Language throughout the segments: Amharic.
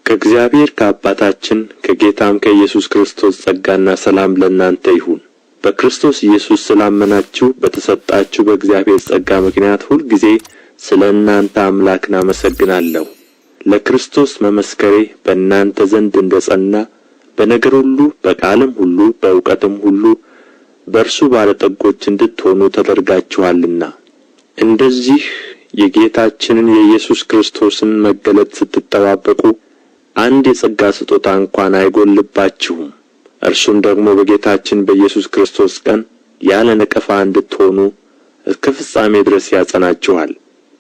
ከእግዚአብሔር ከአባታችን ከጌታም ከኢየሱስ ክርስቶስ ጸጋና ሰላም ለእናንተ ይሁን። በክርስቶስ ኢየሱስ ስላመናችሁ በተሰጣችሁ በእግዚአብሔር ጸጋ ምክንያት ሁልጊዜ ስለ እናንተ አምላክን አመሰግናለሁ። ለክርስቶስ መመስከሬ በእናንተ ዘንድ እንደ ጸና፣ በነገር ሁሉ በቃልም ሁሉ በእውቀትም ሁሉ በእርሱ ባለ ጠጎች እንድትሆኑ ተደርጋችኋልና። እንደዚህ የጌታችንን የኢየሱስ ክርስቶስን መገለጥ ስትጠባበቁ አንድ የጸጋ ስጦታ እንኳ አይጐድልባችሁም። እርሱም ደግሞ በጌታችን በኢየሱስ ክርስቶስ ቀን ያለ ነቀፋ እንድትሆኑ እስከ ፍጻሜ ድረስ ያጸናችኋል።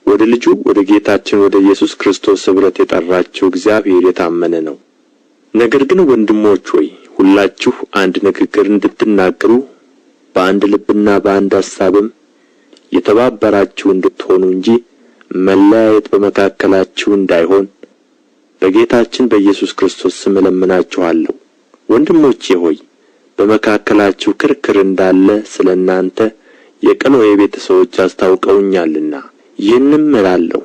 ወደ ልጁ ወደ ጌታችን ወደ ኢየሱስ ክርስቶስ ኅብረት የጠራችሁ እግዚአብሔር የታመነ ነው። ነገር ግን ወንድሞች ሆይ፣ ሁላችሁ አንድ ንግግር እንድትናገሩ፣ በአንድ ልብና በአንድ አሳብም የተባበራችሁ እንድትሆኑ እንጂ መለያየት በመካከላችሁ እንዳይሆን በጌታችን በኢየሱስ ክርስቶስ ስም እለምናችኋለሁ። ወንድሞቼ ሆይ፣ በመካከላችሁ ክርክር እንዳለ ስለ እናንተ የቀሎዔ ቤተ ሰዎች አስታውቀውኛልና፣ ይህንም እላለሁ፣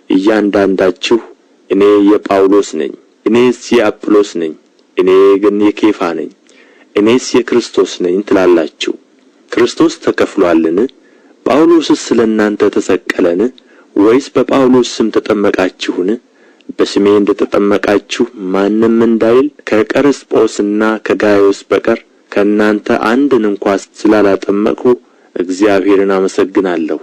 እያንዳንዳችሁ እኔ የጳውሎስ ነኝ፣ እኔስ የአጵሎስ ነኝ፣ እኔ ግን የኬፋ ነኝ፣ እኔስ የክርስቶስ ነኝ ትላላችሁ። ክርስቶስ ተከፍሎአልን? ጳውሎስስ ስለ እናንተ ተሰቀለን? ወይስ በጳውሎስ ስም ተጠመቃችሁን? በስሜ እንደ ተጠመቃችሁ ማንም እንዳይል ከቀርስጶስና ከጋይዮስ በቀር ከእናንተ አንድን እንኳ ስላላጠመቅሁ እግዚአብሔርን አመሰግናለሁ።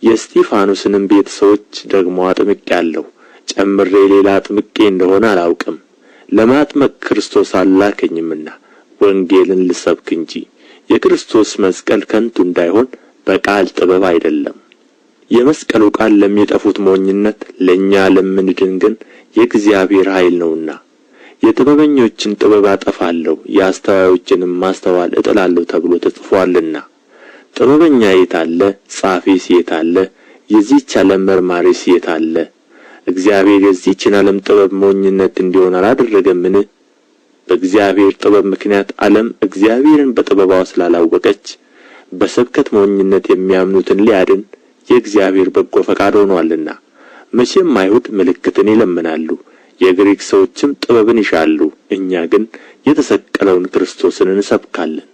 የእስጢፋኖስንም ቤተ ሰዎች ደግሞ አጥምቄአለሁ። ጨምሬ ሌላ አጥምቄ እንደ ሆነ አላውቅም፣ ለማጥመቅ ክርስቶስ አልላከኝምና ወንጌልን ልሰብክ እንጂ። የክርስቶስ መስቀል ከንቱ እንዳይሆን በቃል ጥበብ አይደለም። የመስቀሉ ቃል ለሚጠፉት ሞኝነት፣ ለእኛ ለምንድን ግን የእግዚአብሔር ኃይል ነውና። የጥበበኞችን ጥበብ አጠፋለሁ፣ የአስተዋዮችንም ማስተዋል እጥላለሁ ተብሎ ተጽፎአልና። ጥበበኛ የት አለ? ጸሐፊስ የት አለ? የዚህች ዓለም መርማሪስ የት አለ? እግዚአብሔር የዚህችን ዓለም ጥበብ ሞኝነት እንዲሆን አላደረገምን? በእግዚአብሔር ጥበብ ምክንያት ዓለም እግዚአብሔርን በጥበብዋ ስላላወቀች፣ በስብከት ሞኝነት የሚያምኑትን ሊያድን የእግዚአብሔር በጎ ፈቃድ ሆኖአልና። መቼም አይሁድ ምልክትን ይለምናሉ፣ የግሪክ ሰዎችም ጥበብን ይሻሉ፤ እኛ ግን የተሰቀለውን ክርስቶስን እንሰብካለን።